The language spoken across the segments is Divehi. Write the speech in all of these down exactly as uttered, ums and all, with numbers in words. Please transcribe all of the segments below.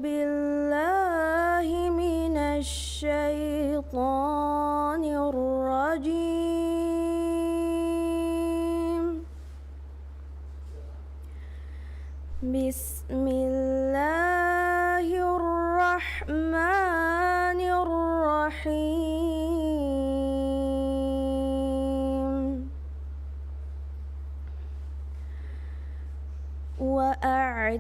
بالله من الشيطان الرجيم. بسم الله الرحمن الرحيم.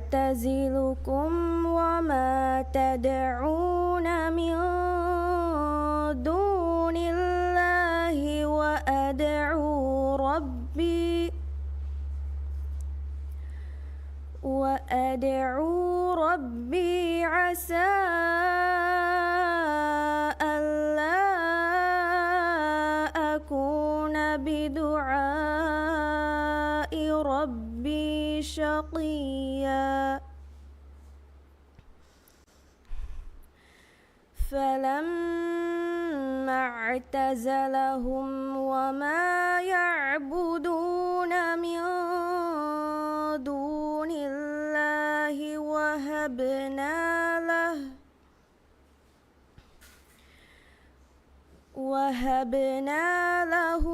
وأعتزلكم وما تدعون من دون الله وأدعو ربي وأدعو ربي عسى ألا أكون بدعاء ربي شقيا. فلما اعتزلهم وما يعبدون من دون الله وهبنا له، وهبنا له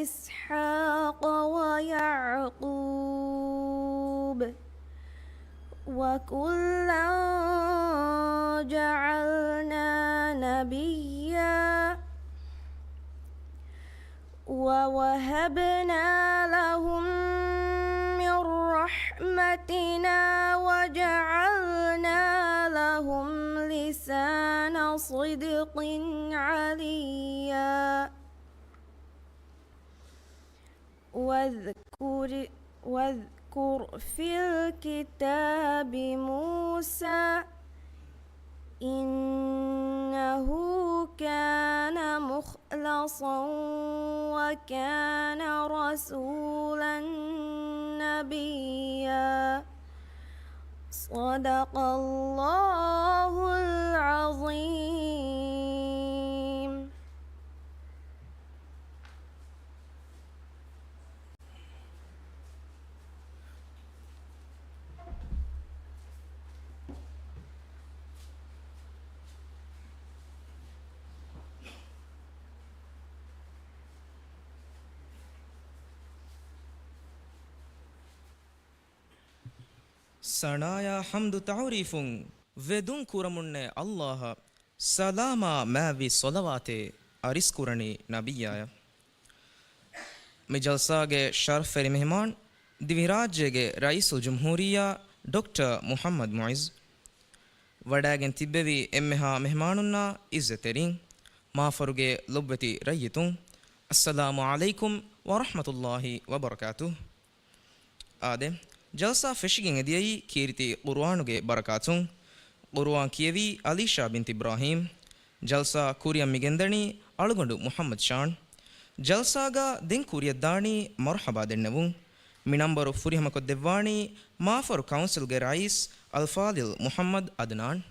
إسحاق ويعقوب، وكلا جعلنا نبيا، ووهبنا لهم من رحمتنا وجعلنا لهم لسان صدق عليا. واذكر، واذكر في الكتاب موسى إنه كان مخلصا وكان رسولا نبيا. صدق الله العظيم. ސަނާޔާ ޙަމްދު ތަޢުރީފުން ވެދުން ކުރަމުންނޭ ﷲ އަށް، ސަލާމާ މާތްވި ޞަލަވާތެއް އަރިސްކުރަނީ ނަބިއްޔާއަށް. މި ޖަލްސާގެ ޝަރަފްވެރި މެހެމާން، ދިވެހިރާއްޖޭގެ ރައީސުލްޖުމްހޫރިއްޔާ ޑޮކްޓަރ މުޙައްމަދު މުޢިއްޒު. ވަޑައިގެން ތިއްބެވި އެންމެހާ މެހެމާނުންނާ ޢިއްޒަތްތެރިން، މާފަރުގެ ލޮބުވެތި ރައްޔިތުން، އައްސަލާމު ޢަލައިކުމް ވަރަޙްމަތުﷲި ވަބަރަކާތުހު. އާދެ، ޖަލްސާ ފެށިގެން އެދިޔައީ ކީރިތި ޤުރުއާނުގެ ބަރަކާތުން. ޤުރުއާން ކިޔެވީ އަލީޝާ ބިންތު އިބްރާހީމް. ޖަލްސާ ކުރިއަށް މި ގެންދަނީ އަޅުގަނޑު މުޙައްމަދު ޝާން. ޖަލްސާގަ ދެން ކުރިއަށްދާނީ މަރުޙަބާ ދެންނެވުން. މި ނަންބަރު ފުރިހަމަކޮށްދެއްވާނީ މާފަރު ކައުންސިލްގެ ރައީސް އަލްފާޟިލް މުޙައްމަދު އަދްނާން.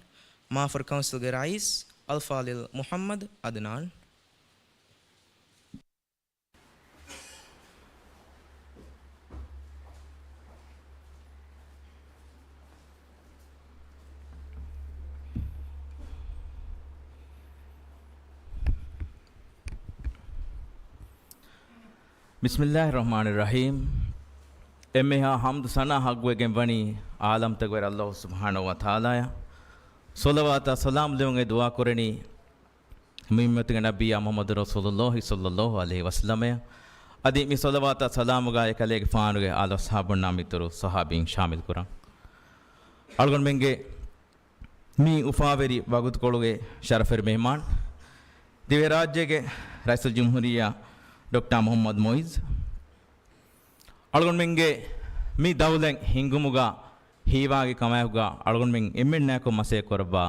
މާފަރު ކައުންސިލްގެ ރައީސް އަލްފާޟިލް މުޙައްމަދު އަދްނާން. ބިސްމިﷲިއްރަޙްމާނިއްރަޙީމް. އެންމެހާ ޙަމްދު ސަނާ ޙައްޤުވެގެން ވަނީ ޢާލަމްތަކުގެ ރައްޔިތު ﷲ ސުބްޙާނަހޫ ވަތަޢާލާއަށް. ޞަލަވާތާ ސަލާމް ލެވުން އެ ދުޢާ ކުރަނީ މި އުއްމަތުގެ ނަބިއްޔާ މުޙައްމަދު ރަސޫލުﷲ ޞައްލަﷲު ޢަލައިހި ވަސައްލަމައަށް. އަދި މި ޞަލަވާތާ ސަލާމުގަ އެކަލޭގެފާނުގެ އާލު އަޞްޙާބުންނާ މިތުރު ޞަޙާބީން ޝާމިލް ކުރަން. އަޅުގަނޑުމެންގެ މި އުފާވެރި ވަގުތުކޮޅުގެ ޝަރަފްވެރި މެހެމާން، ދިވެހިރާއްޖޭގެ ރައީސުލްޖުމްހޫރިއްޔާ ޑޮކްޓަރ މުޙައްމަދު މުޢިއްޒު. އަޅުގަނޑުމެންގެ މި ދައުލަތް ހިންގުމުގަ ހީވާގި ކަމާއެކުގަ އަޅުގަނޑުމެން އެންމެންނާއެކު މަސައްކަތް ކުރައްވާ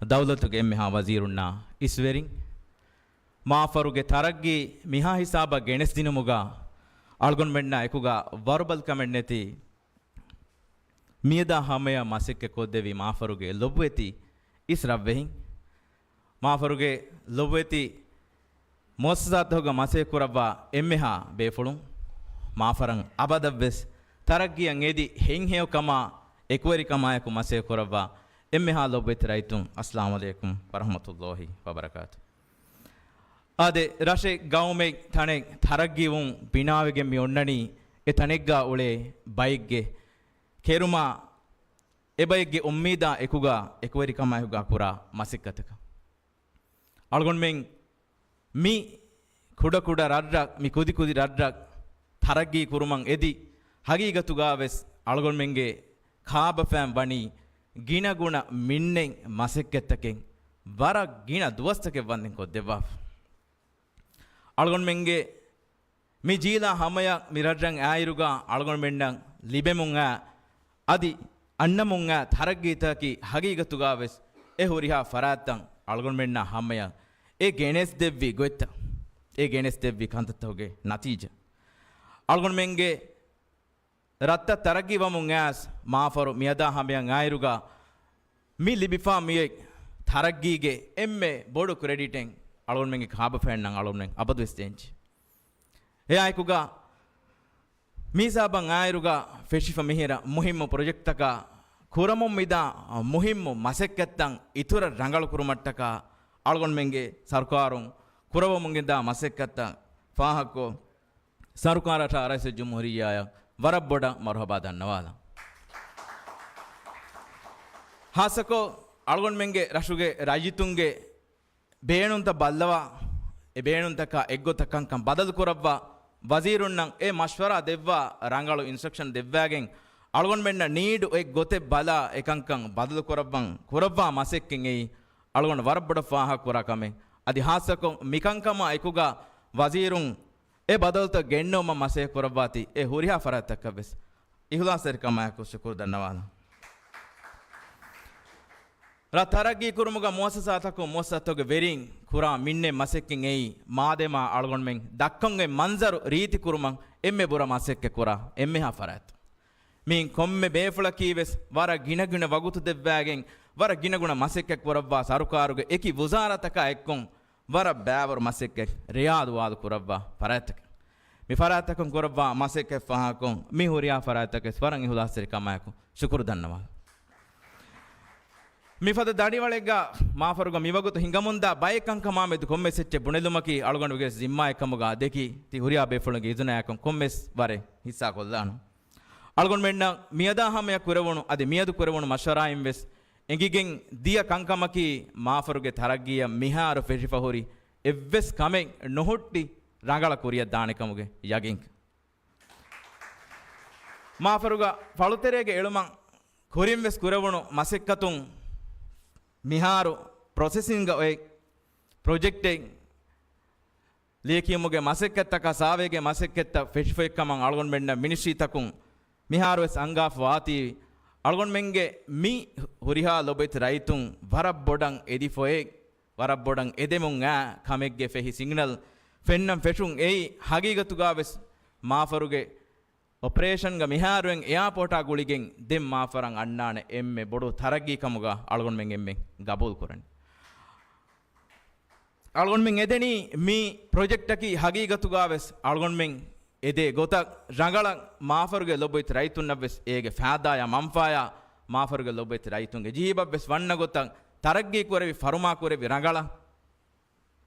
ދައުލަތުގެ އެންމެހާ ވަޒީރުންނާ އިސްވެރިން، މާފަރުގެ ތަރައްގީ މިހާ ހިސާބަށް ގެނެސްދިނުމުގަ އަޅުގަނޑުމެންނާ އެކުގަ ވަރުބަލިކަމެއް ނެތި މިއަދާ ހަމަޔަށް މަސައްކަތް ކޮށްދެއްވި މާފަރުގެ ލޮބުވެތި އިސް ރަށްވެހިން، މާފަރުގެ ލޮބުވެތި މުއައްސަސާތަކުގަ މަސައްކަތް ކުރައްވާ އެންމެހާ ބޭފުޅުން، މާފަރަށް އަބަދަށްވެސް ތަރައްގީއަށް އެދި ހެންހެޔޮކަމާ އެކުވެރިކަމާއެކު މަސައްކަތް ކުރައްވާ އެންމެހާ ލޮބުވެތި ރައްޔިތުން، އައްސަލާމު ޢަލައިކުމް ވަރަޙްމަތުﷲި ވަބަރަކާތު. އާދެ، ރަށެއް، ގައުމެއް، ތަނެއް ތަރައްގީވުން ބިނާވެގެން މި އޮންނަނީ، އެ ތަނެއްގާ އުޅޭ ބައެއްގެ ކެރުމާ، އެބައެއްގެ އުއްމީދާ އެކުގާ އެކުވެރިކަމާއެކުގާ ކުރާ މަސައްކަތަކަށް. އަޅުގަނޑުމެން މި ކުޑަކުޑަ ރަށްރަށް، މި ކުދިކުދި ރަށްރަށް ތަރައްގީ ކުރުމަށް އެދި، ހަގީގަތުގާވެސް އަޅުގަނޑުމެންގެ ކާބަފައިން ވަނީ ގިނަގުނަ މިންނެއް މަސައްކަތްތަކެއް ވަރަށް ގިނަ ދުވަސްތަކެއް ވަންދެން ކޮށްދެއްވާފަ. އަޅުގަނޑުމެންގެ މި ޖީލާ ހަމަޔަށް މި ރަށްރަށް އާއިރުގާ އަޅުގަނޑުމެންނަށް ލިބެމުން އާ، އަދި އަންނަމުން އާ ތަރައްގީތަކަކީ ހަގީގަތުގާވެސް އެ ހުރިހާ ފަރާތްތައް އަޅުގަނޑުމެންނާ ހަމަޔަށް އެ ގެނެސްދެއްވި ގޮތްތައް، އެ ގެނެސްދެއްވި ކަންތައްތަކުގެ ނަތީޖާ. އަޅުގަނޑުމެންގެ ރަށްތައް ތަރައްގީ ވަމުން އައިސް މާފަރު މިއަދާ ހަމަޔަށް އާއިރުގާ މި ލިބިފާ މިއޮތް ތަރައްގީގެ އެންމެ ބޮޑު ކްރެޑިޓެއް އަޅުގަނޑުމެންގެ ކާބަފައިންނަށް އަޅުގަނޑުމެން އަބަދުވެސް ދޭންޖެ. އެއާއެކުގާ މިހިސާބަށް އާއިރުގާ ފެށިފަ މިހިރަ މުހިއްމު ޕްރޮޖެކްޓްތަކާ، ކުރަމުން މިދާ މުހިއްމު މަސައްކަތްތައް އިތުރަށް ރަނގަޅު ކުރުމަށްޓަކާ އަޅުގަނޑުމެންގެ ސަރުކާރުން ކުރަވަމުން ގެންދާ މަސައްކަތްތައް ފާހަގަކޮށް، ސަރުކާރަށާ ރައީސުލްޖުމްހޫރިއްޔާއަށް ވަރަށް ބޮޑަށް މަރުޙަބާ ދަންނަވާލަން. ހާއްސަކޮށް އަޅުގަނޑުމެންގެ ރަށުގެ ރައްޔިތުންގެ ބޭނުންތައް ބައްލަވާ، އެ ބޭނުންތަކާ އެއްގޮތަށް ކަންކަން ބަދަލު ކުރައްވާ، ވަޒީރުންނަށް އެ މަޝްވަރާ ދެއްވާ، ރަނގަޅު އިންސްޓްރަކްޝަން ދެއްވާގެން، އަޅުގަނޑުމެންނަށް ނީޑު އެއްގޮތެއް ބަލާ، އެކަންކަން ބަދަލު ކުރައްވަން ކުރައްވާ މަސައްކަތް އެއީ އަޅުގަނޑު ވަރަށް ބޮޑަށް ފާހަގަ ކުރާ ކަމެއް. އަދި ހާއްސަކޮށް މިކަންކަމާ އެކުގާ ވަޒީރުން އެ ބަދަލުތައް ގެންނެވުމަށް މަސައްކަތް ކުރައްވާތީ އެ ހުރިހާ ފަރާތްތަކަށްވެސް އިހުލާސްތެރިކަމާއެކު ޝުކުރު ދަންނަވާލަން. ރަށް ތަރައްގީ ކުރުމުގަ މުއައްސަސާތަކުން މުއައްސަސާތަކުގެ ވެރިން ކުރާ މިންނެއް މަސައްކަތް އެއީ މާދެމާ އަޅުގަނޑުމެން ދައްކަން އޮތް މަންޒަރު ރީތި ކުރުމަށް އެންމެ ބުރަ މަސައްކަތް ކުރާ އެންމެހާ ފަރާތް. މިއިން ކޮންމެ ބޭފުޅަކީ ވެސް ވަރަށް ގިނަގިނަ ވަގުތު ދެއްވާގެން، ވަރަށް ގިނަގުނަ މަސައްކަތް ކުރައްވާ ސަރުކާރުގެ އެކި ވުޒާރާތަކާ އެއްކޮށް، ވަރަށް ބައިވަރު މަސައްކަތް ރެޔާދު ވާދު ކުރައްވާ ފަރާތްތަކެއް. މި ފަރާތްތަކުން ކުރައްވާ މަސައްކަތް ފާހަގަކޮށް، މި ހުރިހާ ފަރާތްތަކެސް ވަރަށް އިހުލާސްތެރިކަމާއެކު ޝުކުރު ދަންނަވާ. މިފަދަ ދަނޑިވަޅެއްގަ މާފަރުގަ މިވަގުތު ހިނގަމުންދާ ބައެއް ކަންކަމާމެދު ކޮންމެސް އެއްޗެއް ބުނެލުމަކީ އަޅުގަނޑުގެ ޒިންމާއެއް ކަމުގަ ދެކި، ތި ހުރިހާ ބޭފުޅުންގެ އިޒުނާއެކު ކޮންމެސް ވަރެއް ހިއްސާ ކޮށްލާނަން. އަޅުގަނޑުމެންނަށް މިއަދާ ހަމަޔަށް ކުރެވުނު، އަދި މިއަދު ކުރެވުނު މަޝްވަރާއިން ވެސް އެނގިގެން ދިޔަ ކަންކަމަކީ، މާފަރުގެ ތަރައްގީއަށް މިހާރު ފެށިފަ ހުރި އެއްވެސް ކަމެއް ނުހުއްޓި ރަނގަޅަށް ކުރިއަށް ދާނެ ކަމުގެ ޔަގީންކަން. މާފަރުގަ ފަޅުތެރޭގަ އެޅުމަށް ކުރިން ވެސް ކުރެވުނު މަސައްކަތުން މިހާރު ޕްރޮސެސިންގަ އޮތް ޕްރޮޖެކްޓެއް ލިޔެކިޔުމުގެ މަސައްކަތްތަކާ ސާވޭގެ މަސައްކަތްތައް ފެށިފައި ކަމަށް އަޅުގަނޑުމެންނަށް މިނިސްޓްރީތަކުން މިހާރުވެސް އަންގާފަ ވާތީ، އަޅުގަނޑުމެންގެ މި ހުރިހާ ލޮބުވެތި ރައްޔިތުން ވަރަށް ބޮޑަށް އެދިފައޭ، ވަރަށް ބޮޑަށް އެދެމުން އާ ކަމެއްގެ ފެހި ސިގްނަލް ފެންނަން ފެށުން އެއީ، ހަގީގަތުގާވެސް މާފަރުގެ އޮޕަރޭޝަންގަ މިހާރުވެން އެއާޕޯޓާ ގުޅިގެން ދެން މާފަރަށް އަންނާނެ އެންމެ ބޮޑު ތަރައްގީ ކަމުގަ އަޅުގަނޑުމެން އެންމެ ގަބޫލު ކުރަނީ. އަޅުގަނޑުމެން އެދެނީ މި ޕްރޮޖެކްޓަކީ ހަގީގަތުގާވެސް އަޅުގަނޑުމެން އެދޭ ގޮތަށް ރަނގަޅަށް މާފަރުގެ ލޮބުވެތި ރައްޔިތުންނަށްވެސް އޭގެ ފައިދާޔާ މަންފާޔާ މާފަރުގެ ލޮބުވެތި ރައްޔިތުންގެ ޖީބަށްވެސް ވަންނަ ގޮތަށް ތަރައްގީ ކުރެވި ފަރުމާ ކުރެވި ރަނގަޅަށް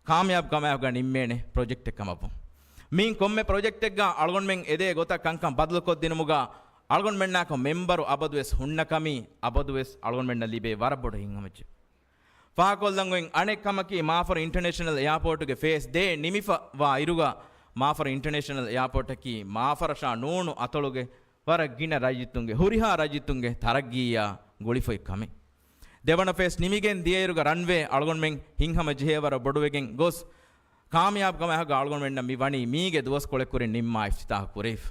ކާމިޔާބު ކަމާއެކުގަ ނިންމޭނެ ޕްރޮޖެކްޓެއް ކަމަށްވުން. މިއިން ކޮންމެ ޕްރޮޖެކްޓެއްގަ އަޅުގަނޑުމެން އެދޭ ގޮތަށް ކަންކަން ބަދަލުކޮށްދިނުމުގަ އަޅުގަނޑުމެންނާކޮށް މެމްބަރު އަބަދުވެސް ހުންނަ ކަމީ އަބަދުވެސް އަޅުގަނޑުމެންނަށް ލިބޭ ވަރަށް ބޮޑު ހިތްހަމަޖެހުން. ފާހަގަކޮށްލަން އޮތް އަނެއް ކަމަކީ، މާފަރު އިންޓަރނޭޝަނަލް އެއާޕޯޓުގެ ފޭސް ދޭއް ނިމިފަ ވާ އިރުގަ، މާފަރު އިންޓަރނޭޝަނަލް އެއާޕޯޓަކީ މާފަރަށާ ނޫނު އަތޮޅުގެ ވަރަށް ގިނަ ރައްޔިތުންގެ، ހުރިހާ ރައްޔިތުންގެ ތަރައްގީއާ ގުޅިފައި ކަމެއް. ދެވަނަ ފޭސް ނިމިގެން ދިޔައިރުގަ ރަންވޭ އަޅުގަނޑުމެން ހިތްހަމަ ޖެހޭ ވަރަށް ބޮޑުވެގެން ގޮސް، ކާމިޔާބު ކަމާއެކުގަ އަޅުގަނޑުމެންނަށް މި ވަނީ މީގެ ދުވަސްކޮޅެއް ކުރިން ނިންމާ އިފްތިތާހު ކުރެވިފަ.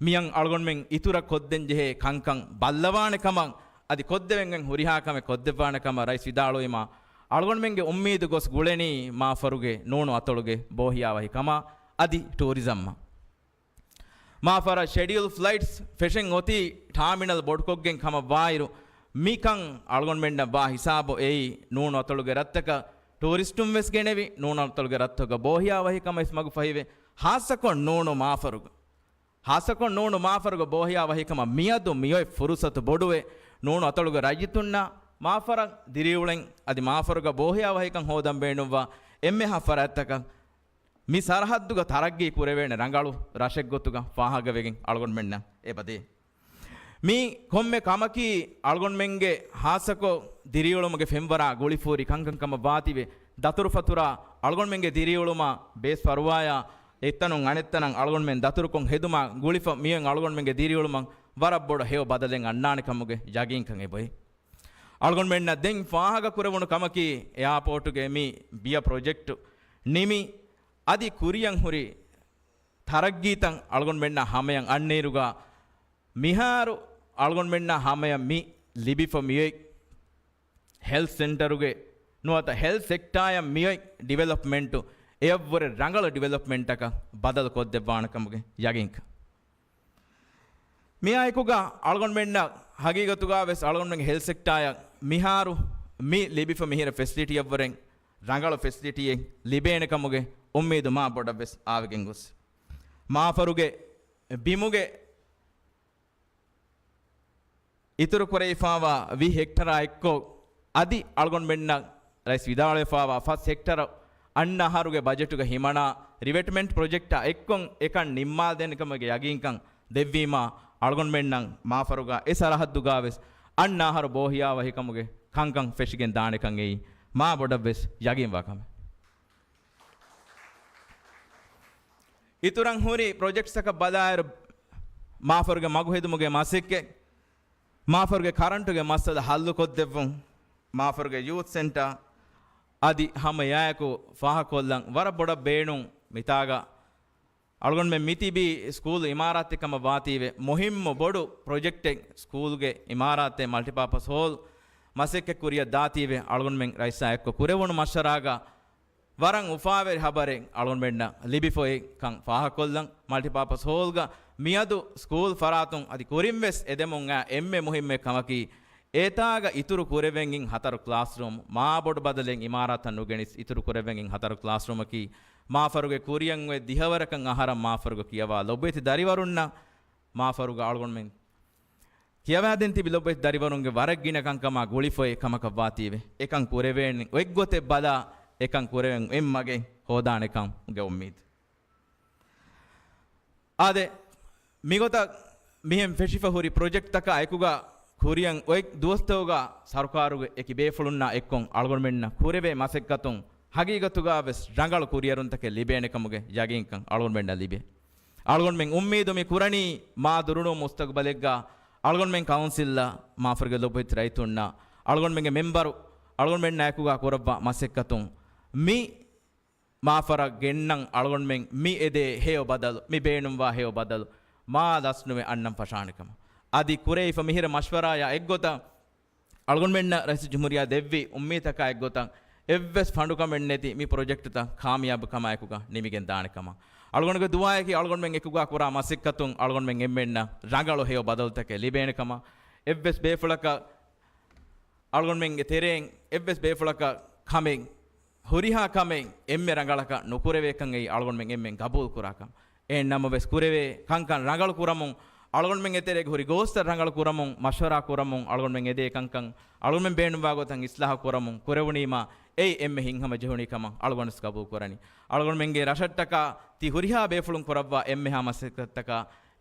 މިއަށް އަޅުގަނޑުމެން އިތުރަށް ކޮށްދޭން ޖެހޭ ކަންކަން ބައްލަވާނެ ކަމަށް، އަދި ކޮށްދެވެން ހުރިހާ ކަމެއް ކޮށްދެއްވާނެ ކަމަށް ރައީސް ވިދާޅުވީމާ، އަޅުގަނޑުމެންގެ އުއްމީދު ގޮސް ގުޅެނީ މާފަރުގެ ނޫނު އަތޮޅުގެ ބޯހިޔާވަހި ކަމަށް އަދި ޓޫރިޒަމްއަށް. މާފަރަށް ޝެޑިއުލް ފްލައިޓްސް ފެށެން އޮތީ ޓާމިނަލް ބޮޑުކޮށްގެން ކަމަށް ވާއިރު، މިކަން އަޅުގަނޑުމެންނަށް ވާ ހިސާބު އެއީ ނޫނު އަތޮޅުގެ ރަށްތަކަށް ޓޫރިސްޓުން ވެސް ގެނެވި، ނޫނު އަތޮޅުގެ ރަށްތަކުގަ ބޯހިޔާވަހި ކަމަށް ވެސް މަގު ފަހިވެ، ހާއްސަކޮށް ނޫނު މާފަރުގަ ހާއްސަކޮށް ނޫނު މާފަރުގަ ބޯހިޔާވަހިކަމަށް މިއަދު މިއޮތް ފުރުސަތު ބޮޑުވެ، ނޫނު އަތޮޅުގެ ރައްޔިތުންނަށް މާފަރަށް ދިރިއުޅެން އަދި މާފަރުގަ ބޯހިޔާވަހިކަން ހޯދަން ބޭނުންވާ އެންމެހާ ފަރާތްތަކަށް މި ސަރަހައްދުގަ ތަރައްގީ ކުރެވޭނެ ރަނގަޅު ރަށެއްގޮތުގަ ފާހަގަވެގެން އަޅުގަނޑުމެންނަށް އެބަދޭ. މި ކޮންމެ ކަމަކީ އަޅުގަނޑުމެންގެ ހާއްސަކޮށް ދިރިއުޅުމުގެ ފެންވަރާ ގުޅިފޫރި ކަންކަން ކަމަށް ވާތީވެ، ދަތުރުފަތުރާ އަޅުގަނޑުމެންގެ ދިރިއުޅުމާ ބޭސް ފަރުވާޔާ އެއްތަނުން އަނެއްތަނަށް އަޅުގަނޑުމެން ދަތުރުކޮށް ހެދުމާ ގުޅިފަ މިއޮތް އަޅުގަނޑުމެންގެ ދިރިއުޅުމަށް ވަރަށް ބޮޑު ހެޔޮ ބަދަލެއް އަންނާނެ ކަމުގެ ޔަގީންކަން އެބައޮތް. އަޅުގަނޑުމެންނަށް ދެން ފާހަގަ ކުރެވުނު ކަމަކީ، އެއާޕޯޓުގެ މި ބިޔަ ޕްރޮޖެކްޓު ނިމި، އަދި ކުރިޔަށް ހުރި ތަރައްގީތައް އަޅުގަނޑުމެންނާ ހަމަޔަށް އަންނައިރުގަ، މިހާރު އަޅުގަނޑުމެންނާ ހަމަޔަށް މި ލިބިފަ މިއޮތް ހެލްތް ސެންޓަރުގެ ނުވަތަ ހެލްތް ސެކްޓާއަށް މިއޮތް ޑިވެލޮޕްމަންޓު އެއަށްވުރެ ރަނގަޅު ޑިވެލޮޕްމަންޓަކަށް ބަދަލު ކޮށްދެއްވާނެ ކަމުގެ ޔަގީންކަން. މިއާއެކުގަ އަޅުގަނޑުމެންނަށް ހަގީގަތުގަ ވެސް އަޅުގަނޑުމެންގެ ހެލްތް ސެކްޓާއަށް މިހާރު މި ލިބިފަ މިހިރަ ފެސިލިޓީއަށްވުރެ ރަނގަޅު ފެސިލިޓީއެއް ލިބޭނެ ކަމުގެ އުއްމީދު މާ ބޮޑަށް ވެސް އާވެގެން ގޮސް، މާފަރުގެ ބިމުގެ އިތުރު ކުރެވިފާވާ ވިހި ހެކްޓަރާ އެއްކޮށް، އަދި އަޅުގަނޑުމެންނަށް ރައީސް ވިދާޅުވެފާވާ ފަސް ހެކްޓަރު އަންނަ އަހަރުގެ ބަޖެޓުގަ ހިމަނާ ރިވެޓްމަންޓް ޕްރޮޖެކްޓާ އެއްކޮށް އެކަން ނިންމާލަދޭނެ ކަމުގެ ޔަގީންކަން ދެއްވީމާ، އަޅުގަނޑުމެންނަށް މާފަރުގަ އެ ސަރަހައްދުގަ ވެސް އަންނަ އަހަރު ބޯހިޔާވަހިކަމުގެ ކަންކަން ފެށިގެން ދާނެކަން އެއީ މާ ބޮޑަށް ވެސް ޔަގީންވާ ކަމެއް. އިތުރަށް ހުރި ޕްރޮޖެކްޓްސްތަކަށް ބަލާއިރު، މާފަރުގެ މަގު ހެދުމުގެ މަސައްކަތް، މާފަރުގެ ކަރަންޓުގެ މައްސަލަ ހައްލުކޮށްދެއްވުން، މާފަރުގެ ޔޫތް ސެންޓާ އަދި ހަމަ އެއާއެކު ފާހަގަކޮށްލަން ވަރަށް ބޮޑަށް ބޭނުން. މިތާގަ އަޅުގަނޑުމެން މިތިބީ ސްކޫލް އިމާރާތެއް ކަމަށް ވާތީވެ، މުހިއްމު ބޮޑު ޕްރޮޖެކްޓެއް ސްކޫލްގެ އިމާރާތެއް، މަލްޓިޕާޕަސް ހޯލް މަސައްކަތް ކުރިއަށް ދާތީވެ، އަޅުގަނޑުމެން ރައީސާ އެއްކޮށް ކުރެވުނު މަޝްވަރާގަ ވަރަށް އުފާވެރި ހަބަރެއް އަޅުގަނޑުމެންނަށް ލިބިފައި ކަން ފާހަގަކޮށްލަން. މަލްޓިޕާޕަސް ހޯލްގަ މިއަދު ސްކޫލް ފަރާތުން އަދި ކުރިން ވެސް އެދެމުން އާ އެންމެ މުހިއްމު ކަމަކީ، އެތާގަ އިތުރު ކުރެވެން އިން ހަތަރު ކްލާސްރޫމް، މާ ބޮޑު ބަދަލެއް އިމާރާތަށް ނުގެނިސް އިތުރު ކުރެވެން އިން ހަތަރު ކްލާސްރޫމަކީ، މާފަރުގެ ކުރިއަށް އޮތް ދިހަވަރަކަށް އަހަރަށް މާފަރުގަ ކިޔަވާ ލޮބުވެތި ދަރިވަރުންނަށް މާފަރުގަ އަޅުގަނޑުމެން ކިޔަވާދޭން ތިބި ލޮބުވެތި ދަރިވަރުންގެ ވަރަށް ގިނަ ކަންކަމާ ގުޅިފައި ކަމަކަށް ވާތީވެ، އެކަން ކުރެވޭނެ އޮތްގޮތެއް ބަލާ، އެކަން ކުރެވެން އޮތް މަގެއް ހޯދާނެކަމުގެ އުއްމީދު. އާދެ، މިގޮތަށް މިހެން ފެށިފަ ހުރި ޕްރޮޖެކްޓްތަކާ އެކުގަ ކުރިއަށް އޮތް ދުވަސްތަކުގަ ސަރުކާރުގެ އެކި ބޭފުޅުންނާ އެއްކޮށް އަޅުގަނޑުމެންނަށް ކުރެވޭ މަސައްކަތުން ހަގީގަތުގަ ވެސް ރަނގަޅު ކުރިއެރުންތަކެއް ލިބޭނެ ކަމުގެ ޔަގީންކަން އަޅުގަނޑުމެންނަށް ލިބޭ. އަޅުގަނޑުމެން އުއްމީދު މި ކުރަނީ މާ ދުރުނު މުސްތަގުބަލެއްގަ އަޅުގަނޑުމެން ކައުންސިލްއަށް މާފަރުގެ ލޮބުވެތި ރައްޔިތުންނަށް އަޅުގަނޑުމެންގެ މެމްބަރު އަޅުގަނޑުމެންނާ އެކުގަ ކުރައްވާ މަސައްކަތުން މި މާފަރަށް ގެންނަން އަޅުގަނޑުމެން މި އެދޭ ހެޔޮ ބަދަލު، މި ބޭނުންވާ ހެޔޮ ބަދަލު މާ ލަސްނުވެ އަންނަން ފަށާނެ ކަމަށް. އަދި ކުރެވިފަ މިހިރަ މަޝްވަރާޔާ އެއްގޮތަށް އަޅުގަނޑުމެންނަށް ރައީސުލްޖުމްހޫރިއްޔާ ދެއްވި އުއްމީދުތަކާ އެއްގޮތަށް އެއްވެސް ފަނޑުކަމެއް ނެތި މި ޕްރޮޖެކްޓްތައް ކާމިޔާބުކަމާއެކުގަ ނިމިގެން ދާނެ ކަމަށް. އަޅުގަނޑުގެ ދުޢާއަކީ އަޅުގަނޑުމެން އެކުގަ ކުރާ މަސައްކަތުން އަޅުގަނޑުމެން އެންމެންނަށް ރަނގަޅު ހެޔޮ ބަދަލުތަކެއް ލިބޭނެ ކަމަށް. އެއްވެސް ބޭފުޅަކަށް އަޅުގަނޑުމެންގެ ތެރެއިން އެއްވެސް ބޭފުޅަކަށް ކަމެއް، ހުރިހާ ކަމެއް އެންމެ ރަނގަޅަކަށް ނުކުރެވޭކަން އެއީ އަޅުގަނޑުމެން އެންމެން ގަބޫލު ކުރާކަން. އެހެން ނަމަވެސް ކުރެވޭ ކަންކަން ރަނގަޅު ކުރަމުން، އަޅުގަނޑުމެންގެ ތެރޭގަ ހުރި ގޯސްތައް ރަނގަޅު ކުރަމުން، މަޝްވަރާ ކުރަމުން، އަޅުގަނޑުމެން އެދޭ ކަންކަން އަޅުގަނޑުމެން ބޭނުންވާ ގޮތަށް އިސްލާހު ކުރަމުން ކުރެވުނީމާ، އެއީ އެންމެ ހިތްހަމަ ޖެހުނީ ކަމަށް އަޅުގަނޑުވެސް ގަބޫލު ކުރަނީ. އަޅުގަނޑުމެންގެ ރަށަށްޓަކާ ތި ހުރިހާ ބޭފުޅުން ކުރައްވާ އެންމެހާ މަސައްކަތްތަކާ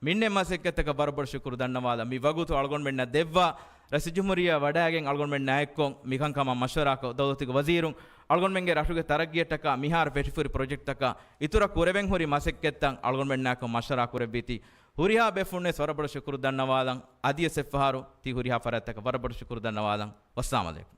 މިންނެ މަސައްކަތްތަކަށް ވަރަށް ބޮޑަށް ޝުކުރު ދަންނަވާލަން. މި ވަގުތު އަޅުގަނޑުމެންނަށް ދެއްވާ، ރައީސުލްޖުމްހޫރިއްޔާ ވަޑައިގެން އަޅުގަނޑުމެންނާ އެއްކޮށް މިކަންކަމަށް މަޝްވަރާކޮށް، ދައުލަތުގެ ވަޒީރުން އަޅުގަނޑުމެންގެ ރަށުގެ ތަރައްގީއަށްޓަކާ މިހާރު ފެށިފަ ހުރި ޕްރޮޖެކްޓްތަކާ އިތުރަށް ކުރެވެން ހުރި މަސައްކަތްތައް އަޅުގަނޑުމެންނާ އެއްކޮށް މަޝްވަރާ ކުރެއްވީތީ، ހުރިހާ ބޭފުޅުންވެސް ވަރަށް ބޮޑަށް ޝުކުރު ދަންނަވާލަން. އަދިވެސް އެއްފަހަރު ތި ހުރިހާ ފަރާތްތަކަށް ވަރަށް ބޮޑަށް ޝުކުރު ދަންނަވާލަން. ވައްސަލާމް ޢަލައިކުމް.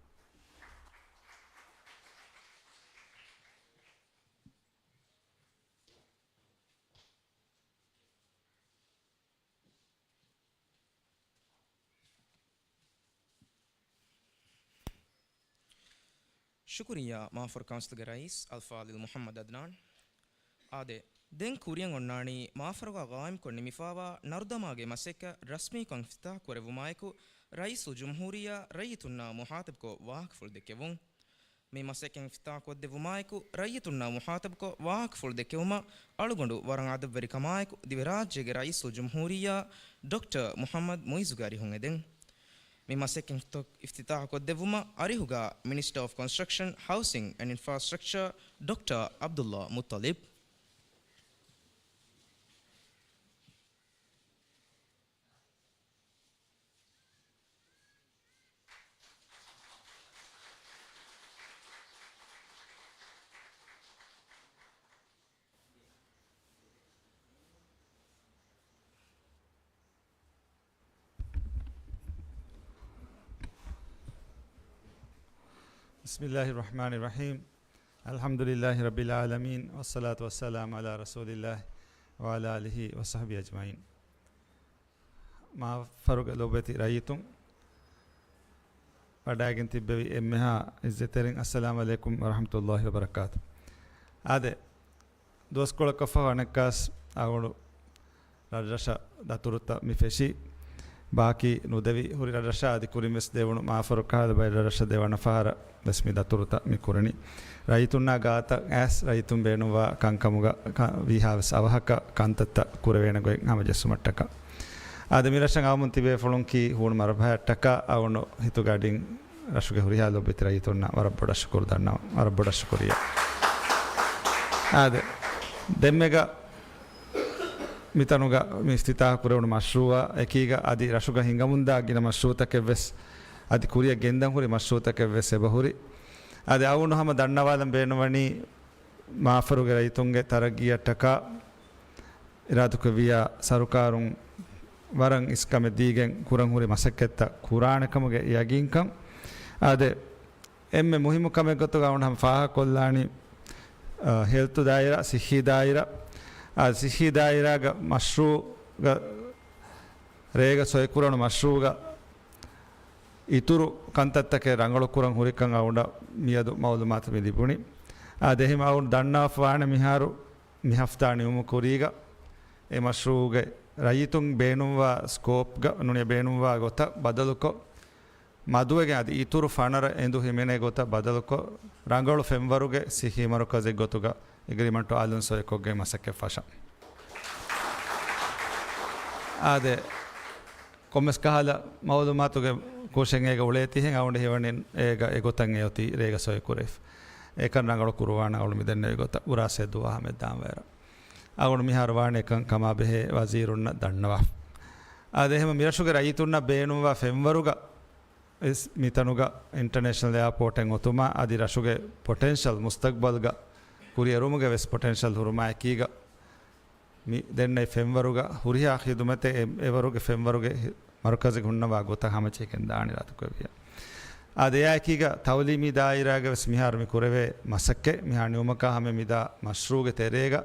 ޝުކުރިއްޔާ މާފަރު ކައުންސިލްގެ ރައީސް އަލްފާޟިލް މުޙައްމަދު ޢަދްނާން. އާދެ، ދެން ކުރިއަށް އޮންނާނީ މާފަރުގަ ޤާއިމްކޮށް ނިމިފާވާ ނަރުދަމާގެ މަސައްކަތް ރަސްމީކޮށް އިފްތިތާޙު ކުރެއްވުމާއެކު، ރައީސުލްޖުމްހޫރިއްޔާ ރައްޔިތުންނާ މުޚާޠަބުކޮށް ވާހަކަފުޅު ދެއްކެވުން. މި މަސައްކަތް އިފްތިތާޙުކޮށްދެއްވުމާއެކު، ރައްޔިތުންނާ މުޚާޠަބުކޮށް ވާހަކަފުޅު ދެއްކެވުމަށް އަޅުގަނޑު ވަރަށް އަދަބުވެރިކަމާއެކު، ދިވެހިރާއްޖޭގެ ރައީސުލްޖުމްހޫރިއްޔާ ޑޮކްޓަރ މުޙައްމަދު މުޢިއްޒުގެ އަރިހުން އެދެން. މި މަސައްކަތް އިފްތިތާޙުކޮށްދެއްވުމަށް އަރިހުގަ މިނިސްޓަރ އޮފް ކޮންސްޓްރަކްޝަން، ހައުސިން އެންޑް އިންފްރާސްޓްރަކްޗަރ ޑޮކްޓަރ ޢަބްދުﷲ މުއްޠަލިބް. بسم الله الرحمن الرحيم. الحمد لله رب العالمين، والصلاة والسلام على رسول الله وعلى آله وصحبه أجمعين. މާފަރުގެ ލޮބުވެތި ރައްޔިތުން، ވަޑައިގެން ތިއްބެވި އެންމެހާ ޢިއްޒަތްތެރިން، އައްސަލާމު ޢަލައިކުމް ވަރަޙްމަތުﷲ ވަބަރަކާތު. އާދެ، ދުވަސްކޮޅަކަށްފަހު އަނެއްކާސް އަޅުގަނޑު ރަށްރަށަށް ދަތުރުތައް މި ފެށީ. ބާކީ ނުދެވި ހުރި ރަށްރަށާ އަދި ކުރިން ވެސް ދެވުނު މާފަރު ކަހަލަ ބައެއް ރަށްރަށަށް ދެވަނަ ފަހަރަށް ވެސް މި ދަތުރުތައް މި ކުރަނީ. ރައްޔިތުންނާ ގާތަށް އައިސް ރައްޔިތުން ބޭނުންވާ ކަންކަމުގަ ކަ-، ވީހާވެސް އަވަހަކަށް ކަންތައްތައް ކުރެވޭނެ ގޮތް ހަމަޖެއްސުމަށްޓަކާ. އާދެ، މި ރަށަށް އައުމުން ތިބޭފުޅުން ކީ ހޫނު މަރުބަހައަށްޓަކާ އަޅުގަނޑު ހިތުގަޑިން ރަށުގެ ހުރިހާ ލޮބުވެތި ރައްޔިތުންނަށް ވަރަށް ބޮޑަށް ޝުކުރު ދަންނަވަން. ވަރަށް ބޮޑަށް ޝުކުރިއްޔާ. އާދެ، ދެންމެގަ މިތަނުގަ މި އިފްތިތާޙު ކުރެވުނު މަޝްރޫޢާ އެކީގަ އަދި ރަށުގަ ހިނގަމުންދާ ގިނަ މަޝްރޫޢުތަކެއް ވެސް، އަދި ކުރިއަށް ގެންދަން ހުރި މަޝްރޫޢުތަކެއް ވެސް އެބަހުރި. އަދި އަޅުގަނޑު ހަމަ ދަންނަވާލަން ބޭނުންވަނީ، މާފަރުގެ ރައްޔިތުންގެ ތަރައްގީއަށްޓަކާ އިރާދަކުރެއްވިއްޔާ، ސަރުކާރުން ވަރަށް އިސްކަމެއް ދީގެން ކުރަން ހުރި މަސައްކަތްތައް ކުރާނެ ކަމުގެ ޔަގީންކަން. އާދެ، އެންމެ މުހިއްމު ކަމެއް ގޮތުގަ އަޅުގަނޑު ހަމަ ފާހަގަކޮށްލާނީ، އަ، ހެލްތު ދާއިރާ، ސިއްހީ ދާއިރާ، އާ، ސިއްހީ ދާއިރާގަ މަޝްރޫޢުގަ ރޭގަ ސޮއިކުރަނު މަޝްރޫޢުގަ އިތުރު ކަންތައްތަކެއް ރަނގަޅުކުރަން ހުރިކަން އަޅުގަނޑަށް މިއަދު މައުލޫމާތު މި ލިބުނީ. އާދެ، އެހެން އަޅުގަނޑު ދަންނަވާފަވާނެ މިހާރު މި ހަފްތާ ނިމުމުގެ ކުރީގަ އެ މަޝްރޫޢުގެ ރައްޔިތުން ބޭނުންވާ ސްކޯޕްގަ ނޫނީ ބޭނުންވާ ގޮތަށް ބަދަލުކޮށް، މަދުވެގެން އަދި އިތުރު ފަނަރަ އެނދު ހިމެނޭ ގޮތަށް ބަދަލުކޮށް، ރަނގަޅު ފެންވަރުގެ ސިއްހީ މަރުކަޒެއް ގޮތުގަ އެގްރިމަންޓު އަލުން ސޮއިކޮށްގެން މަސައްކަތް ފަށަން. އާދެ، ކޮންމެސް ކަހަލަ މައުލޫމާތުގެ ކުށެއް އޭގަ އުޅޭތީހެން އަޅުގަނޑު ހީވަނީ އޭގަ އެގޮތަށް އެއޮތީ ރޭގަ ސޮއިކުރެވިފަ. އެކަން ރަނގަޅު ކުރުވާނަން އަޅުގަނޑު މިދެންނެވި ގޮތަށް އުރާސޭ ދުވާ ހަމައެއް ދާންވައިރަށް. އަޅުގަނޑު މިހާރު ވާނެ އެކަން ކަމާބެހޭ ވަޒީރުންނަށް ދަންނަވާފަ. އާދެ، އެހެން މިރަށުގެ ރައްޔިތުންނަށް ބޭނުންވާ ފެންވަރުގަ ވެސް މިތަނުގަ އިންޓަރނޭޝަނަލް އެއާޕޯޓެއް އޮތުމާ އަދި ރަށުގެ ޕޮޓެންޝަލް މުސްތަގްބަލްގަ ކުރިއެރުމުގެ ވެސް ޕޮޓެންޝަލް ހުރުމާ އެކީގަ މި ދެންނެވި ފެންވަރުގަ ހުރިހާ ޚިދުމަތެއް އެ-، އެވަރުގެ ފެންވަރުގެ ހި-، މަރުކަޒެއް ހުންނަވާ ގޮތަށް ހަމަޖެހިގެން ދާނެ އިރާދަކުރެއްވިއްޔާ. އާދެ، އެއާއެކީގަ ތައުލީމީ ދާއިރާގަ ވެސް މިހާރު މި ކުރެވޭ މަސައްކަތް މިހާ ނިމުމަކާ ހަމަ މިދާ މަޝްރޫޢުގެ ތެރޭގަ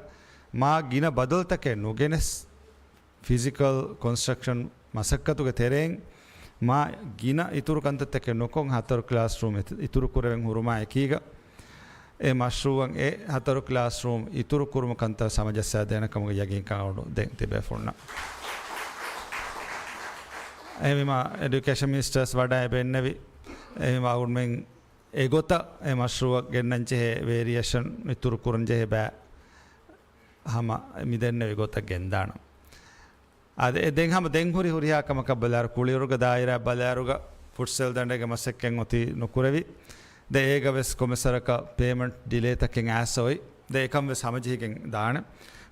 މާ ގިނަ ބަދަލުތަކެއް ނުގެނެސް، ފިޒިކަލް ކޮންސްޓްރަކްޝަން މަސައްކަތުގެ ތެރެއިން މާ ގިނަ އިތުރު ކަންތައްތަކެއް ނުކޮށް، ހަތަރު ކްލާސްރޫމް އިތު-، އިތުރު ކުރެވެން ހުރުމާ އެކީގަ، އެ މަޝްރޫޢަށް އެ ހަތަރު ކްލާސްރޫމް އިތުރު ކުރުމަށް ކަންތައް ހަމަޖައްސާދޭނެ ކަމުގެ ޔަގީންކަން އަޅުގަނޑު ދެން ތިބޭފުޅުންނަށް. އެހެންވީމާ، އެޑިއުކޭޝަން މިނިސްޓަރސް ވަޑައި އެބަ އިންނެވި. އެހެންވީމާ، އަޅުގަނޑުމެން އެގޮތަށް އެ މަޝްރޫޢަށް ގެންނަން ޖެހޭ ވޭރިއޭޝަން އިތުރު ކުރަން ޖެހޭ ބައި ހަމަ މި ދެންނެވި ގޮތަށް ގެންދާނަން. އާދެ، އެ ދެން ހަމަ ދެން ހުރި ހުރިހާ ކަމަކަށް ބަލާއިރު، ކުޅިވަރުގެ ދާއިރާ ބަލާއިރުގަ ފުޓްސަލް ދަނޑެއްގެ މަސައްކަތް އޮތީ ނުކުރެވި. ދެން އޭގަ ވެސް ކޮންމެސް ވަރަކަށް ޕޭމަންޓް ޑިލޭތަކެއް އައިސް އޮތް. ދެން އެކަން ވެސް ހަމަޖެހިގެން ދާނެ.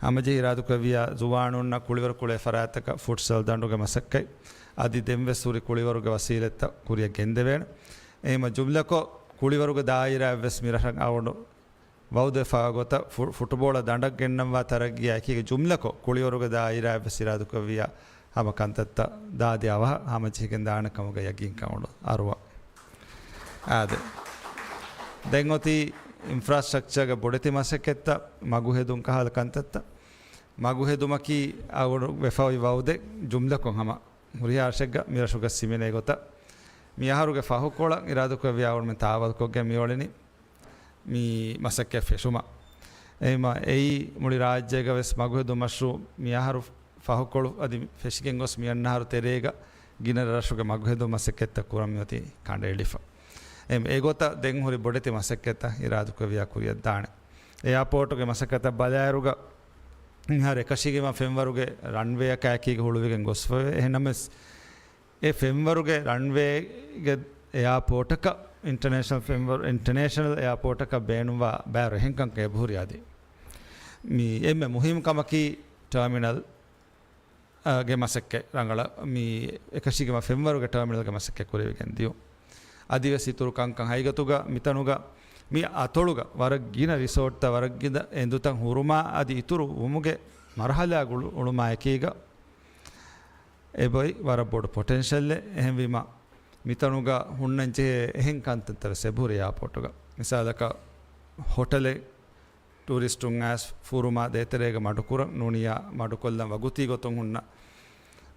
ހަމަޖެހި އިރާދަކުރެއްވިއްޔާ، ޒުވާނުންނަށް ކުޅިވަރު ކުޅޭ ފަރާތްތަކަށް ފުޓްސަލް ދަނޑުގެ މަސައްކަތް އަދި ދެން ވެސް ހުރި ކުޅިވަރުގެ ވަސީލަތްތައް ކުރިއަށް ގެންދެވޭނެ. އެހެންވީމަ، ޖުމްލަކޮށް ކުޅިވަރުގެ ދާއިރާއަށް ވެސް މި ރަށަށް އަޅުގަނޑު ވައުދުވެފައިވާ ގޮތަށް ފު-، ފުޓުބޯޅަ ދަނޑަށް ގެންނަންވާ ތަރައްގީއާ އެކީގަ ޖުމްލަކޮށް ކުޅިވަރުގެ ދާއިރާއަށް ވެސް އިރާދަކުރެއްވިއްޔާ ހަމަ ކަންތައްތައް ދާދި އަވަހަށް ހަމަޖެހިގެން ދާނެ ކަމުގެ ޔަގީންކަން އަޅުގަނޑު އަރުވަން. އާދެ، ދެން އޮތީ އިންފްރާސްޓްރަކްޗާގެ ބޮޑެތި މަސައްކަތްތައް، މަގު ހެދުން ކަހަލަ ކަންތައްތައް. މަގު ހެދުމަކީ އަޅުގަނޑު ވެފައި ވައުދެއް ޖުމްލަކޮށް ހަމަ ހުރިހާ ރަށެއްގަ މި ރަށުގަ ހިމެނޭ ގޮތަށް މި އަހަރުގެ ފަހުކޮޅަށް އިރާދަކުރެއްވިއްޔާ އަޅުގަނޑުމެން ތާވަލުކޮށްގެން މިއުޅެނީ މި މަސައްކަތް ފެށުމަށް. އެހެންވީމާ، އެއީ މުޅި ރާއްޖޭގަ ވެސް މަގުހެދުން މަޝްރޫޢު މި އަހަރު ފަހުކޮޅު އަދި ފެށިގެން ގޮސް މިއަންނަ އަހަރު ތެރޭގަ ގިނަ ރަށުގެ މަގުހެދުން މަސައްކަތްތައް ކުރަން މިއޮތީ ކަނޑައެޅިފަ. އެ، އެގޮތަށް ދެން ހުރި ބޮޑެތި މަސައްކަތްތައް އިރާދަކުރެއްވިޔާ ކުރިއަށްދާނެ. އެއާޕޯޓުގެ މަސައްކަތަށް ބަލާއިރުގަ، މިހާރު އެކަށީގެންވާ ފެންވަރުގެ ރަންވޭއަކާއެކީގަ ހުޅުވިގެން ގޮސްފަވޭ. އެހެންނަމަވެސް، އެ ފެންވަރުގެ ރަންވޭގެ އެއާޕޯޓަކަށް، އިންޓަނޭޝަނަލް ފެންވަރު، އިންޓަނޭޝަނަލް އެއާޕޯޓަކަށް ބޭނުންވާ ބައިވަރު އެހެން ކަންކަން އެބަހުރި އަދި. މި އެންމެ މުހިއްމު ކަމަކީ ޓާމިނަލް ގެ މަސައްކަތް ރަނގަޅަށް މި އެކަށީގެންވާ ފެންވަރުގެ ޓާމިނަލްގެ މަސައްކަތް ކުރެވިގެން ދިޔުން. އަދިވެސް އިތުރު ކަންކަން ހަގީގަތުގަ މިތަނުގަ މި އަތޮޅުގަ ވަރަށް ގިނަ ރިސޯޓްތައް، ވަރަށް ގިނަ އެނދުތައް ހުރުމާ އަދި އިތުރު ވުމުގެ މަރުހަލާ ގުޅު-، އުޅުމާ އެކީގަ އެބައި ވަރަށް ބޮޑު ޕޮޓެންޝަލެއް. އެހެންވީމަ، މިތަނުގަ ހުންނަންޖެހޭ އެހެން ކަންތައްތައް ވެސް އެބަހުރި އެއާޕޯޓުގަ. މިސާލަކަށް، ހޮޓަލެއް ޓޫރިސްޓުން އައިސް ފުރުމާ ދޭތެރޭގަ މަޑުކުރަން ނޫނިޔާ މަޑުކޮށްލަން ވަގުތީ ގޮތުން ހުންނަ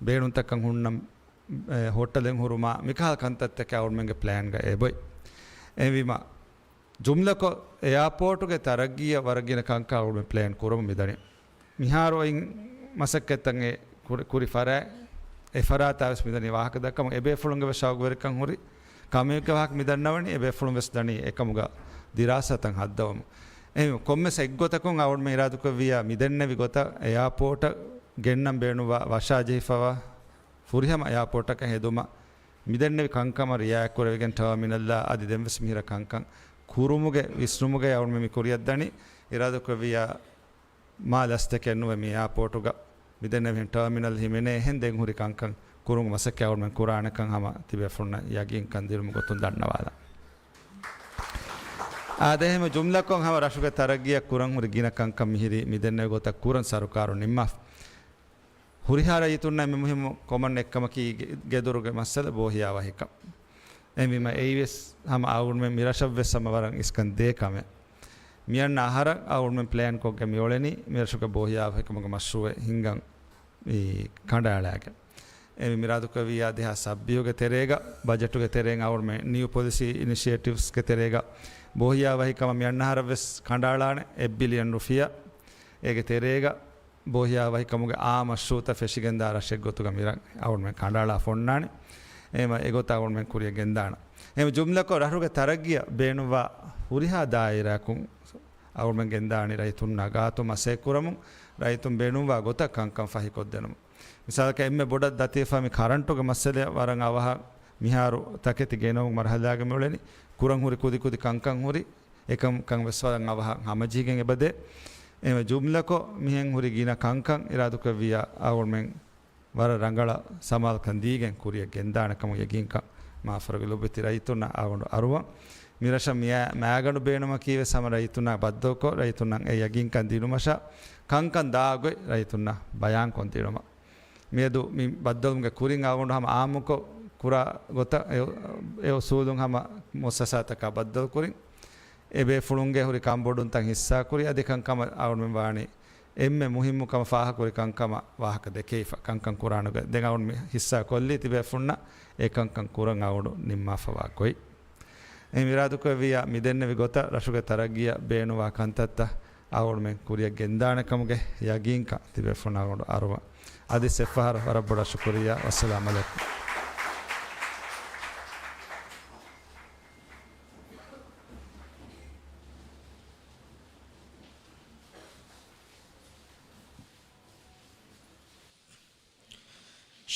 ބޭނުންތަކަށް ހުންނަ، އެ، ހޮޓަލެއް ހުރުމާ މިކަހަލަ ކަންތައްތަކެއް އަޅުމެންގެ ޕްލޭންގަ އެބޮތް. އެހެންވީމަ، ޖުމްލަކޮށް އެއާޕޯޓުގެ ތަރައްގީއަށް ވަރަށް ގިނަ ކަންކަން އަޅުމެން ޕްލޭން ކުރަމުން މިދަނީ. މިހާރު އޮތް މަސައްކަތްތައް އެ ކުރި، ކުރި ފަރާތް، އެ ފަރާތާ ވެސް މިދަނީ ވާހަކަ ދައްކަމުން. އެބޭފުޅުންގެ ވެސް ޝައުގުވެރިކަން ހުރި ކަމެއްގެ ވާހަކަ މިދަންނަވަނީ، އެބޭފުޅުން ވެސް ދަނީ އެކަމުގަ ދިރާސާތައް ހައްދަވަމުން. އެހެން ކޮންމެސް އެއްގޮތަކުން އަޅުމެން އިރާދަކުރެއްވިއްޔާ މިދެންނެވި ގޮތަށް އެއާޕޯޓަށް ގެންނަން ބޭނުންވާ ވަށާ ޖެހިފަވާ ފުރިހަމަ އެއާޕޯޓަކަށް ހެދުމަށް މިދެންނެވި ކަންކަމަށް ރިއާޔަތްކުރެވިގެން ޓާމިނަލްއާ އަދި ދެންވެސް މިހިރަ ކަންކަން ކުރުމުގެ ވިސްނުމުގައި އަޅުމެން މި ކުރިއަށްދަނީ. އިރާދަކުރެއްވިއްޔާ މާ ލަސްތަކެއް ނުވެ މި އެއާޕޯޓުގަ މިދެންނެވިހެން ޓާމިނަލް ހިމެނޭ އެހެން ދެން ހުރި ކަންކަން ކުރުމުގެ މަސައްކަތް އަޅުމެން ކުރާނެކަން ހަމަ ތިބޭފުޅުންނަށް ޔަގީންކަން ދިނުމުގެ ގޮތުން ދަންނަވާލަން. އާދެ، އެހެން ޖުމްލަކޮށް ހަމަ ރަށުގެ ތަރައްގީއަށް ކުރަން ހުރި ގިނަ ކަންކަން މިހިރީ މިދެންނެވި ގޮތަށް ކުރަން ސަރުކާރުން ނިންމާފަ. ހުރިހާ ރައްޔިތުންނަށް އެންމެ މުހިއްމު ކޮމަން އެއްކަމަކީ ގެ-، ގެދޮރުގެ މައްސަލަ ބޯހިޔާވަހިކަން. އެހެންވީމަ އެއީވެސް ހަމަ އަޅުގަނޑުމެން މިރަށަށްވެސް ހަމަ ވަރަށް އިސްކަން ދޭ ކަމެއް. މިއަންނަ އަހަރަށް އަޅުގަނޑުމެން ޕްލޭންކޮށްގެން މިއުޅެނީ މިރަށުގެ ބޯހިޔާވަހިކަމުގެ މަޝްރޫއެއް ހިންގަން މި ކަނޑައަޅާގެން. އެ މި އިރާދަކުރެއްވިއްޔާ ދެހާސް ސައްބީހުގެ ތެރޭގަ ބަޖެޓުގެ ތެރެއިން އަޅުގަނޑުމެން ނިއު ޕޮލިސީ އިނިޝިއޭޓިވްސްގެ ތެރޭގަ ބޯހިޔާވަހިކަމަށް މިއަންނަ އަހަރަށްވެސް ކަނޑައަޅާނެ އެއް ބިލިއަން ރުފިޔާ. އޭގެ ތެރޭގަ ބޯހިޔާވަހިކަމުގެ އާ މަޝްރޫއުތައް ފެށިގެންދާ ރަށެއްގޮތުގަ މިރަށް އަޅުގަނޑުމެން ކަނޑައަޅާފަ އޮންނާނެ. އެހެންވީމަ އެގޮތަށް އަޅުގަނޑުމެން ކުރިއަށް ގެންދާނަން. އެހެންވީމަ ޖުމްލަކޮށް ރަށުގެ ތަރައްގީއަށް ބޭނުންވާ ހުރިހާ ދާއިރާއަކުން އަޅުގަނޑުމެން ގެންދާނީ ރައްޔިތުންނާ ގާތު މަސައްކަތް ކުރަމުން، ރައްޔިތުން ބޭނުންވާ ގޮތަށް ކަންކަން ފަހިކޮށްދިނުމަށް. މިސާލަކަށް އެންމެ ބޮޑަށް ދަތިވެފަ މި ކަރަންޓުގެ މައްސަލައަށް ވަރަށް އަވަހަށް މިހާރު ތަކެތި ގެނައުމުގެ މަރުހަލާގަ މިއުޅެނީ. ކުރަން ހުރި ކުދިކުދި ކަންކަން ހުރި އެކަންކަން ވެސް ވަރަށް އަވަހަށް ހަމަޖެހިގެން އެބަދޭ. އެހެންވެ ޖުމްލަކޮށް މިހެން ހުރި ގިނަ ކަންކަން އިރާދަކުރެއްވިއްޔާ އަޅުގަނޑުމެން ވަރަށް ރަނގަޅަށް ސަމާލުކަން ދީގެން ކުރިއަށް ގެންދާނެ ކަމަށް ޔަގީންކަން މާފަރުގެ ލޮބުވެތި ރައްޔިތުންނަށް އަޅުގަނޑު އަރުވަން. މިރަށަށް މިއާ މައިގަނޑު ބޭނުމަކީ ވެސް ހަމަ ރައްޔިތުންނާ ބައްދަލުކޮށް، ރައްޔިތުންނަށް އެ ޔަގީންކަން ދިނުމަށާ ކަންކަން ދާ ގޮތް ރައްޔިތުންނަށް ބަޔާންކޮށްދިނުމަށް. މިއަދު މި ބައްދަލުވުމުގެ ކުރިން އަޅުގަނޑު ހަމަ އާއްމުކޮށް ކުރާ ގޮތަށް އެ، އެ އުސޫލުން ހަމަ މުއައްސަސާތަކާ ބައްދަލުކުރިން އެބޭފުޅުންގެ ހުރި ކަންބޮޑުންތައް ހިއްސާކުރި އަދި ކަންކަމަށް އަޅުގަނޑުމެން ވާނީ އެންމެ މުހިއްމު ކަމަށް ފާހަގަކުރި ކަންކަމަށް ވާހަކަ ދެކެވިފަ ކަންކަން ކުރާނެ ގޮތް. ދެން އަޅުގަނޑު މި ހިއްސާ ކޮށްލީ ތިބޭފުޅުންނަށް އެ ކަންކަން ކުރަން އަޅުގަނޑު ނިންމާފަވާ ގޮތް. އެހެން އިރާދަކުރެއްވިއްޔާ މިދެންނެވި ގޮތަށް ރަށުގެ ތަރައްގީއަށް ބޭނުންވާ ކަންތައްތައް އަޅުގަނޑުމެން ކުރިއަށް ގެންދާނެ ކަމުގެ ޔަގީންކަން ތިބޭފުޅުން އަޅުގަނޑު އަރުވަން. އަދި އެއްފަހަރު ވަރަށް ބޮޑަށް ޝުކުރިއްޔާ. ވައްސަލާމް އަލައިކުމް.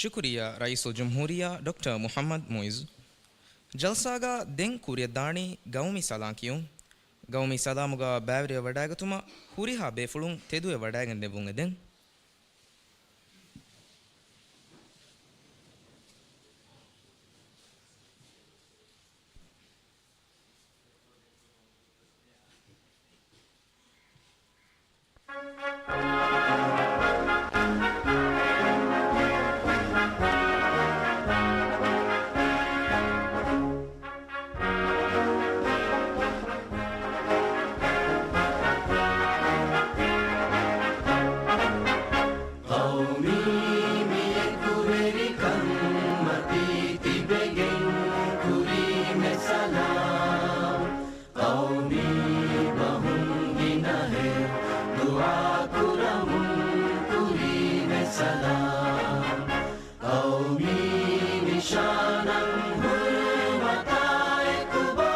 ޝުކުރިއްޔާ ރައީސުލްޖުމްހޫރިއްޔާ ޑޮކްޓަރ މުޙައްމަދު މުޢިއްޒު. ޖަލްސާގަ ދެން ކުރިއަށްދާނީ ގައުމީ ސަލާން ކިޔުން. ގައުމީ ސަލާމުގަ ބައިވެރިވެވަޑައިގަތުމަށް ހުރިހާ ބޭފުޅުން ތެދުވެވަޑައިގެން ދެއްވުން އެދެން. ޤައުމީ މިއެކުވެރިކަންމަތީ ތިބެގެން ކުރީމެ ސަލާމް. ޤައުމީ ބަހުން ގިނަހެއް ދުޢާކުރަމުން ކުރީމެ ސަލާމް. ޤައުމީ ނިޝާނަށް ހުރުމަތާ އެކުބޮ